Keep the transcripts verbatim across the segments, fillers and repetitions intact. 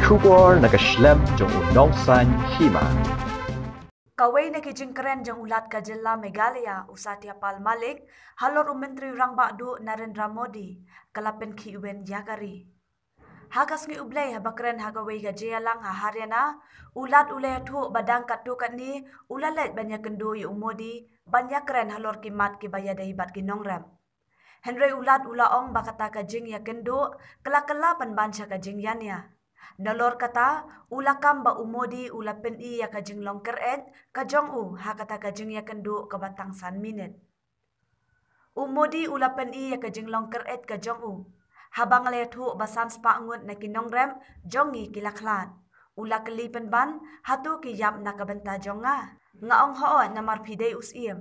Khubor na ka shlem jong u nongsan hima. Kawei na ki jingkren jong u Lat ka jylla Meghalaya, u Satya Pal Malik, halor u Myntri Rangbah Duh Narendra Modi, ka la pynkhih win ïa ka ri. Ha ka sngi U Blei haba kren ha kawei ka jingïalang ha Haryana, u Lat u la ïathuh ba dang katto katne u la leit ban ïakynduh ïa u Modi ban ïakren halor ki mat kiba ïadei bad ki nongrep. Hynrei u Lat u la ong ba kata ka jingïakynduh ka la kylla pynban sha ka jingïania. Nalor kata, u la kam ba u Modi u la pyni ïa ka jinglong kyr-eit ka jong u ha kata ka jingïakynduh kaba tang san minit. U Modi u la pyni ïa ka jinglong kyr-eit ka jong u haba nga la ïathuh ba san spah ngut na ki nongrep jong ngi ki la khlad. U la kylli pynban, hato ki ïap na ka bynta jong nga? Nga ong hooid, namar phi dei u Syiem.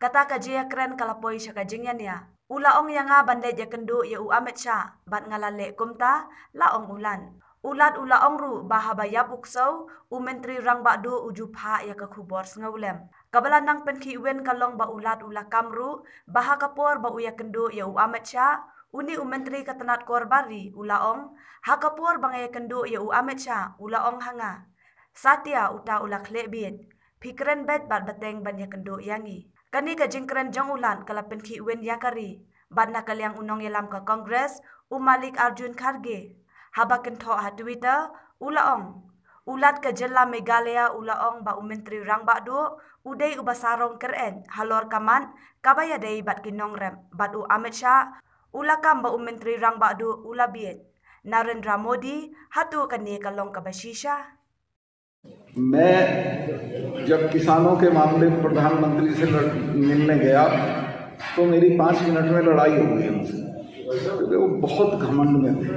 Kata ka jingïakren ka la poi sha ka jingïania. U la ong ïa nga ban leit ïakynduh ïa u Amit Shah, bad nga la leh kumta, la ong u Lat. U Lat u la ong ruh ba haba ïap u ksew, u Myntri Rangbah Duh u ju phah ïa ka khubor sngewlem. Kaba la nang pynkhih win ka long ba u Lat u la kam ruh ba ha ka por ba u ïakynduh ïa u Amit Shah, une u Myntri ka tnat kor bar ri u la ong, ha ka por ba nga ïakynduh ïa u Amit Shah, u la ong ha nga, Satya, uta u la khleh bieit. Phi kren beit bad bteng ban ïakynduh ïa ngi. Kane ka jingkren jong u Lat ka la pynkhih win ïa ka ri. Bad na ka liang u nongïalam ka Congress, u Mallikarjun Kharge, haba kynthoh ha Twitter, u la ong, u Lat ka jylla Meghalaya u la ong ba u Myntri Rangbah Duh u dei uba sarong kyr-eit halor ka mat kaba ïadei bad ki nongrep, bad u Amit Shah u la kam ba u Myntri Rangbah Duh u la bieit. Narendra Modi, hato kane ka long kaba shisha? मैं जब किसानों के मामले में प्रधानमंत्री से लड़, मिलने गया तो मेरी पाँच मिनट में लड़ाई हो गई उनसे, क्योंकि वो बहुत घमंड में थे।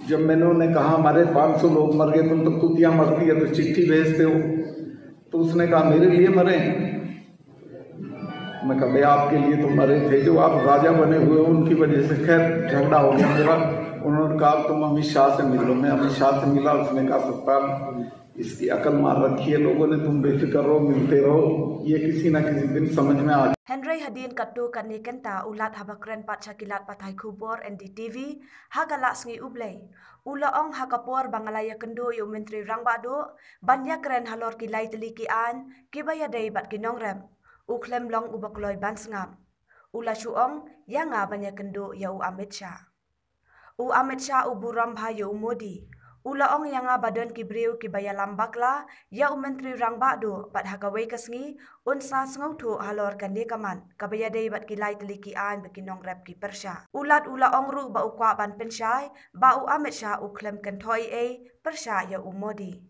जब मैंने उन्हें कहा, हमारे पाँच सौ लोग मर गए, तुम तो कुतिया मरती है तो चिट्ठी भेजते हो, तो उसने कहा, मेरे लिए मरे हैं? मैं कहा, भाई, आपके लिए तो मरे थे, जो आप राजा बने हुए हो, उनकी वजह से। खैर, झगड़ा हो गया मेरा। उन्होंने कहा, अब तुम अमित शाह से मिल लो। मैं अमित शाह से मिला, उसने कहा, सत्ता इसकी अकल मार रखी है लोगों ने, तुम बेफिक्र रहो, मिलते रहो, ये किसी ना किसी दिन समझ में आ जाए। Hynrei hadien katto katne kynta u Lat haba kren pat sha ki lad pathai khubor N D T V ha ka la sngi U Blei, u la ong, ha ka por ba nga la ïakynduh ïa u Myntri Rangbah Duh ban ïakren halor ki lai tylli ki aiñ kiba ïadei bad ki nongrep, u khlem long uba kloi ban sngap. U la shu ong, ïa nga ban ïakynduh ïa u Amit Shah. U Amit Shah u burom bha ïa u Modi. U la ong ïa nga ba don ki briew kiba ïalam bakla ïa u Myntri Rangbah Duh, bad ha kawei ka sngi un sa sngewthuh halor kane ka mat kaba ïadei bad ki lai tylli ki aiñ ba ki nongrep ki pyrshah. U Lat u la ong ruh ba u kwah ban pynshai ba u Amit Shah u khlem kynthoh ei ei pyrshah ïa u Modi.